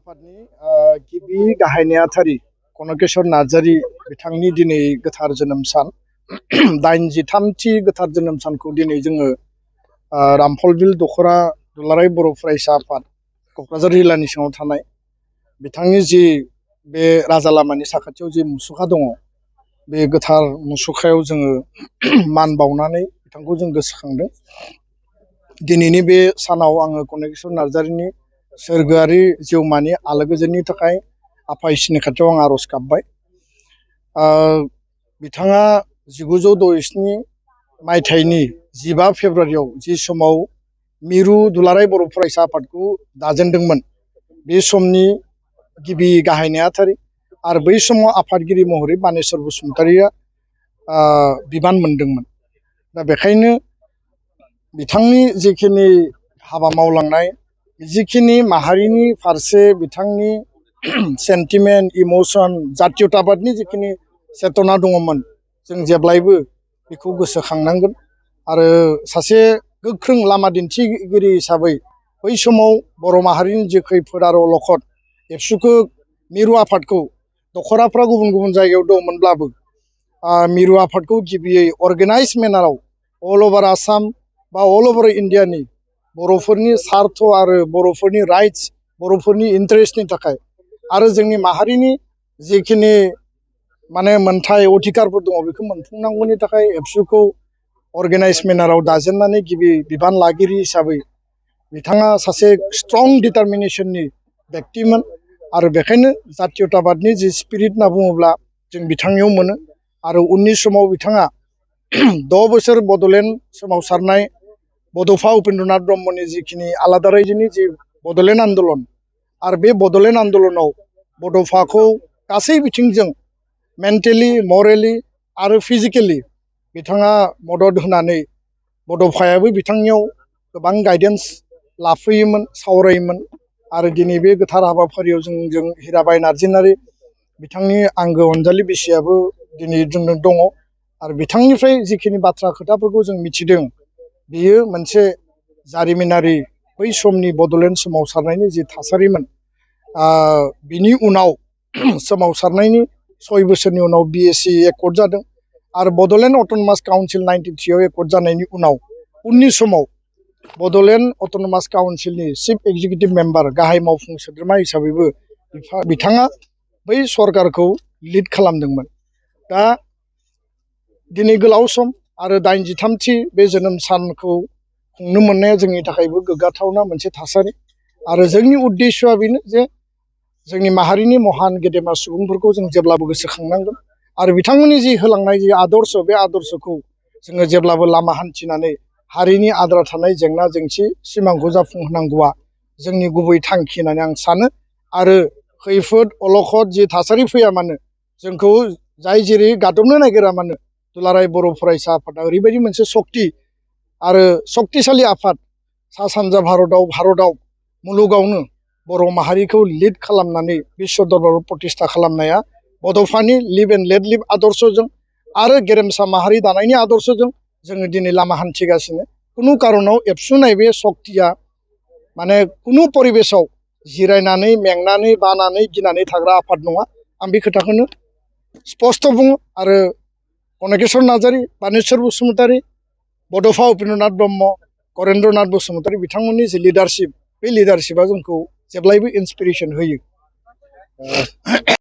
आफादनि गिबि गाहाय नेहाथारि कनकेश्वर नार्जारी बिथांनि दिनै गोथार जोनोम सान 83थि गोथार जोनोम सानखौ दिनै जोङो रामफलबिल दखरा दुलाराय बर' फरायसा आफाद क'क्राझार जिल्लानि सिङाव थानाय बिथांनि जि बे राजा लामानि साखाथियाव जि मुसुखा दङ बे गोथार मुसुखायाव जोङो मान बावनानै बिथांखौ जों गोसोखांदों। दिनैनि बे सानाव आङो कनकेश्वर नार्जारीनि सोरगोआरि जिउमानि आलो गोजोननि थाखाय आफा इसोरनि खाथियाव आं आर'ज गाबबाय। बिथाङा 1967 मायथाइनि 15 फेब्रुवारियाव जि समाव मिरु दुलाराय बर' फरायसा आफादखौ दाजेनदोंमोन बे समनि गिबि गाहाय नेहाथारि आरो बै समाव आफादगिरि महरै बानेश्वर बसुमतारीया बिबान मोनदोंमोन। दा बेखायनो बिथांनि जिखिनि हाबा मावलांनाय जिखिनि माहारिनि फारसे बिथांनि सेन्टिमेन्ट इमोशन जातीयताबादनि जिखिनि चेतना दङमोन जों जेब्लायबो बेखौ गोसोखांनांगोन आरो सासे गोख्रों लामा दिन्थिगिरि हिसाबै बै समाव बर' माहारिनि जि खैफोद आरो अलखद एबसुखौ मिरु आफादखौ दखराफ्रा गुबुन गुबुन जायगायाव दंमोनब्लाबो मिरु आफादखौ गिबियै अर्गेनाइज मेनाराव अल अभार आसाम बा अल अभार इन्डियानि बर'फोरनि सार्थ आरो बर'फोरनि राइट्स बर'फोरनि इन्टारेस्टनि थाखाय आरो जोंनि माहारिनि जिखिनि माने मोनथाय अधिकारफोर दङ बेखौ मोनफुंनांगौनि थाखाय एबसुखौ अर्गेनाइज मेनाराव दाजेननानै गिबि बिबान लागिरि हिसाबै बिथाङा सासे स्ट्रं डिटारमिनेसननि व्यक्तिमोन आरो बेखायनो जातीयताबादनि जि स्पिरिट होनना बुङोब्ला जों बिथांनियाव मोनो आरो उननि समाव बिथाङा 6 बोसोर बड'लेण्ड सोमावसारनाय बड'फा उपेन्द्रनाथ ब्रह्मनि जिखिनि आलादा रायजोनि जि बड'लेण्ड आन्दलन आरो बे बड'लेण्ड आन्दलनाव बड'फाखौ गासै बिथिंजों मेन्टेलि मरेलि आरो फिजिकेलि बिथाङा मदद होनानै बड'फायाबो बिथांनियाव गोबां गाइडेन्स लाफैयोमोन सावरायोमोन आरो दिनै बे गोथार हाबाफारियाव जों हिराबाइ नार्जारी बिथांनि आंगो अनजालि बिसियाबो दिनै जोंनो दङ आरो बिथांनिफ्राय जिखिनि बाथ्रा खोथाफोरखौ जों मिथिदों बेयो मोनसे जारिमिनारि बै समनि बड'लेण्ड सोमावसारनायनि जि थासारिमोन। बिनि उनाव सोमावसारनायनि 6 बोसोरनि उनाव BSc एकर्ड जादों आरो बड'लेण्ड अट'नमास काउन्सिल 93 एकर्ड जानायनि उनाव उननि समाव बड'लेण्ड अट'नमास काउन्सिलनि चिफ एक्जिकिउटिभ मेम्बार गाहाय मावफुं सोद्रोमा हिसाबैबो बिथाङा बै सरकारखौ लिड खालामदोंमोन। दा दिनै गोलाव सम आरो 83थि बे जोनोम सानखौ खुंनो मोननाया जोंनि थाखायबो गोग्गाथावना मोनसे थासारि आरो जोंनि उद्देश्यआ बेनो जे जोंनि माहारिनि महान गेदेमा सुबुंफोरखौ जों जेब्लाबो गोसोखांनांगोन आरो बिथांमोननि जि होलांनाय जि आदर्श बे आदर्शखौ जोङो जेब्लाबो लामा हान्थिनानै हारिनि आद्रा थानाय जेंना जेंसि सिमांखौ जाफुंहोनांगौआ जोंनि गुबै थांखि होननानै आं सानो आरो खैफोद अलखद जि थासारि फैया मानो जोंखौ जाय जेरै गादबनो नागिरा मानो दुलाराय बर' फरायसा आफादा ओरैबायदि मोनसे सक्ति आरो सक्तिशालि आफाद सा सानजा भारताव मुलुगावनो बर' माहारिखौ लिड खालामनानै बिश्व दरबाराव प्रतिष्ठा खालामनाया बड'फानि लिभ एन्ड लेट लिभ आदर्शजों आरो गेरेमसा माहारि दानायनि आदर्शजों जोङो दिनै लामा हान्थिगासिनो। खुनु कारनाव एबसुनाय बे सक्तिया माने खुनु परिबेसाव जिरायनानै मेंनानै बानानै गिनानै थाग्रा आफाद नङा। आं बे खोथाखौनो स्पष्ट बुङो आरो कनकेश्वर नार्जारी बानेश्वर बसुमतारी बड'फा उपेन्द्रनाथ ब्रह्म गरेन्द्रनाथ बसुमतारी बिथांमोननि जि लिडारशिप बे लिडारशिपआ जोंखौ जेब्लायबो इन्सपिरेसन होयो।